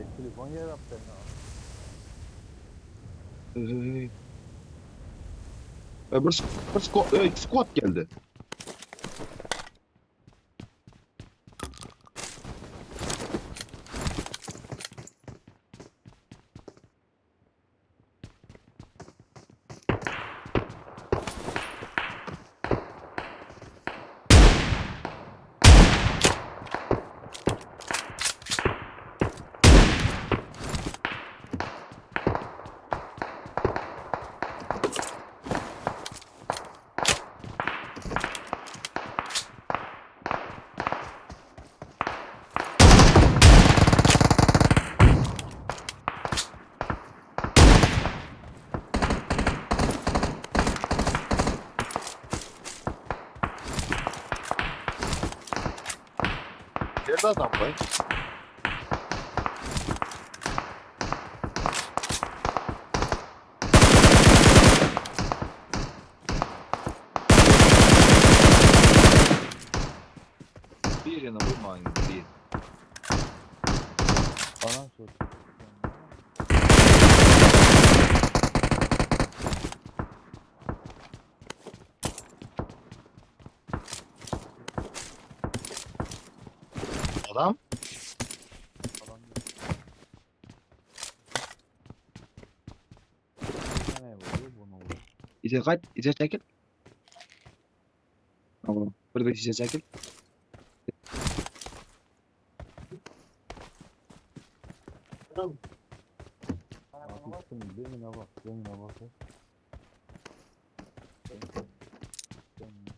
Ey, telefon ýerap sen. Hey. E, bir, bir squad, e, squad geldi. Nerede adam bay? Birini vurmayın bir. Bana sor. Adam Adam yok. Nereye vuruyor bunu vuruyor. İçe kaç, içe çekil. Tamam. Burada içe çekil. Abi zemine bak, zemine bak. Zemine.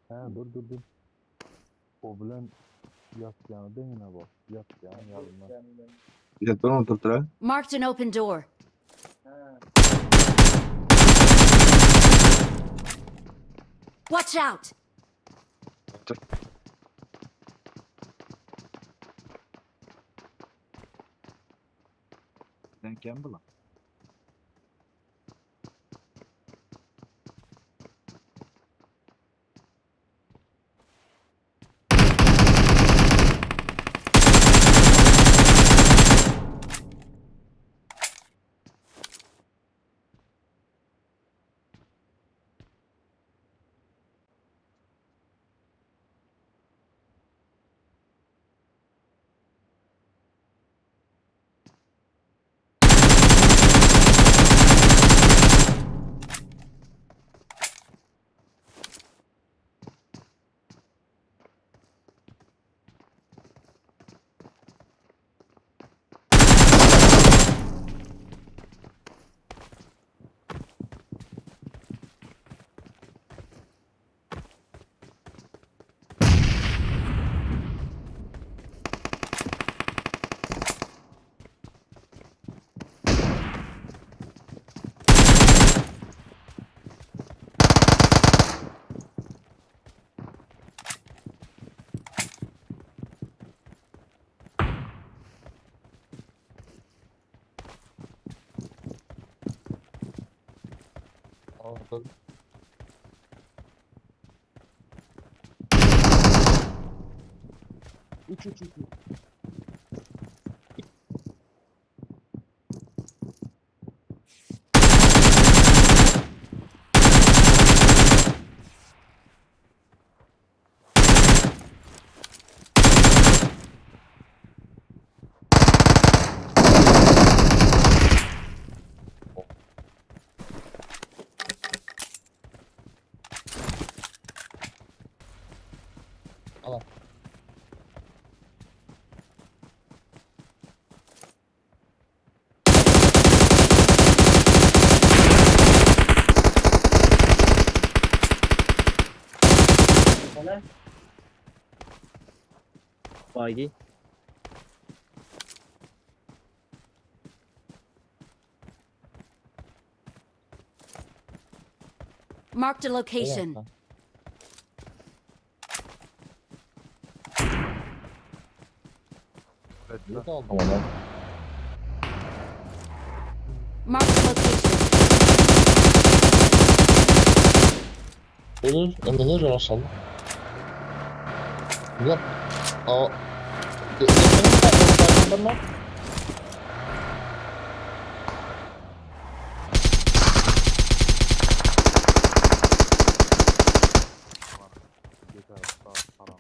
He dur dur dur. O bilen yatýany deňine bak. Yatýan ýalynda. İçe durma otur Marked an open door. Watch out! Sen Campbell'a. Aldım. Üç üç üç. üç. Al. Bagi. Marked a location. Evet, aldım onu. Marked a location. Dur, Emin dur aşağıda. Yok. O. Yakın Yeter, sağ, salam.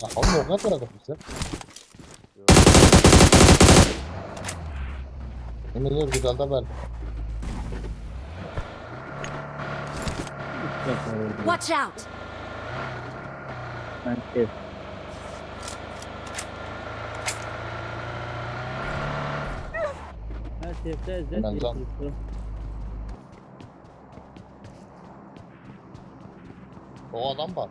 Ya oğlum o kadar da bize. Emin dur güzel de ver. Watch out! Ben şey. Ben sefte İzzet Ben can. yetişti. O adam var.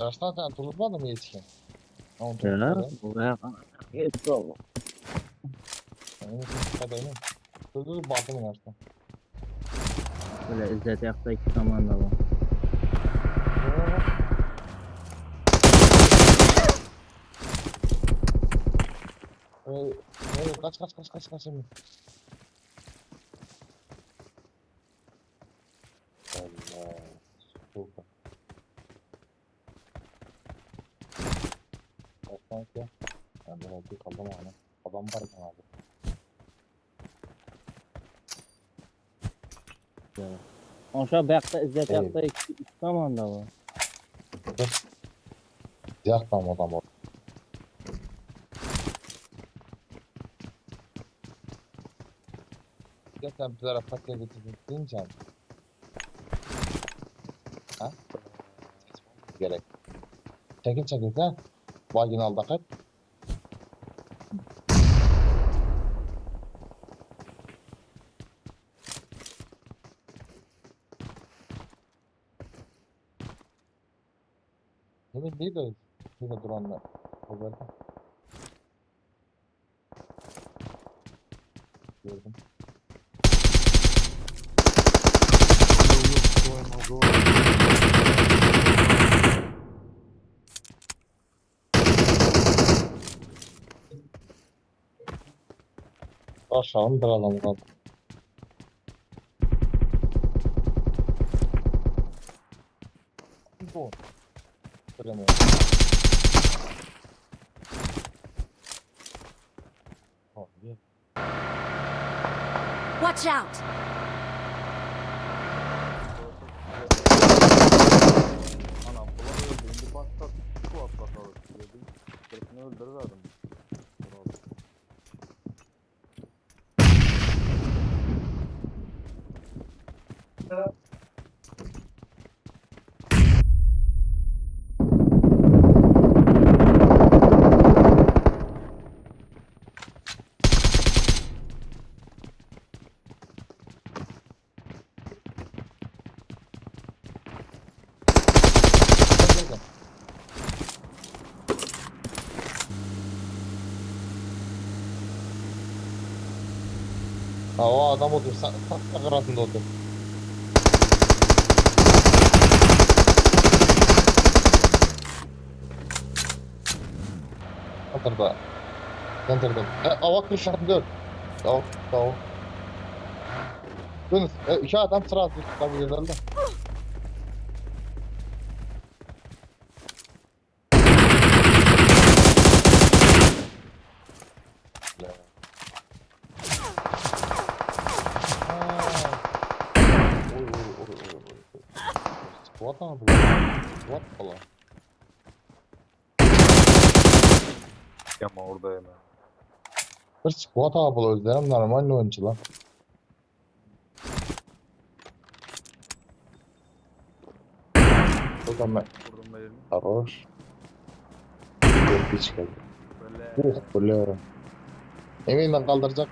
Arslan sen tutulmadı mı yetişkin? Onu Ya, buraya Geç oldu. Dur dur batım Arslan. Böyle İzzet yakta iki komanda var. Ee, kaç kaç kaç kaç kaç Emin. Allah. Süper. Aslan ki. Ben de oldu kaldım abi. Adam var kan abi. Aşağı bayaqda İzzet Evet. yakta iki komanda var. Siyah tam adam var. Zaten bizlere patiye getirdin Ha? Gerek. Çekil çekil sen. Vagin al da kaç. Emin değil de şurada duranlar. O böyle. Gördüm. Yok, yok, zor. Aşağım bir adam kaldı. Bu. Bilemiyorum. Oh, yeah. Watch out! Anam bular öldü. Şimdi başka su atlatalım. Dedim. Birisini öldürüverdim. Bravo. Gel, gel. Ha o adam otur. Sen tak arasında otur. Center'da. Center'da. E, ava 44. Tamam, tamam. Dönüz. E, iki adam sırası tutabilirler de. Ya. Ha. Oy oy oy oy oy. Squat mı bu? Squat falan. Ama orada hemen. Bir squat abi özlerim normal oyuncular. O da ben Vurdum da yerini. Хорош. Yok hiç geldi. Böyle. Uh, biliyorum. Emin ben kaldıracak.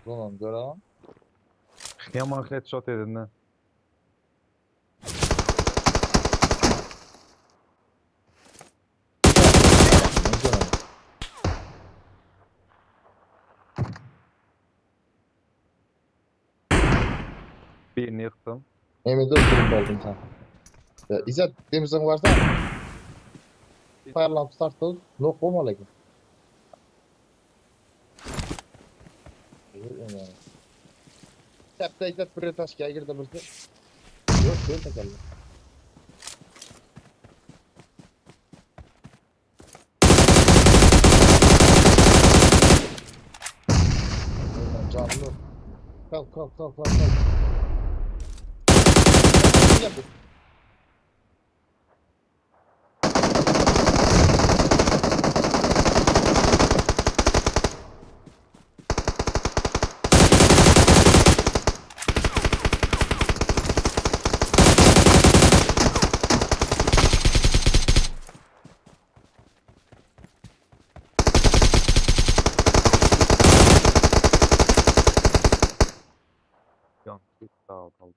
Zonany gören. Yaman headshot edin. Men gören. Birini yıktım. Emide oturum oldum sen. Ya İzzet demizin varsa Fire lamp start ol. Nok olmalı ki. Tepte İzzet bir taş girdi birisi. Yok değil tekerle. Aynen, Canlı. Kalk kalk kalk kalk kalk. Yapın. Yan bir daha kaldı.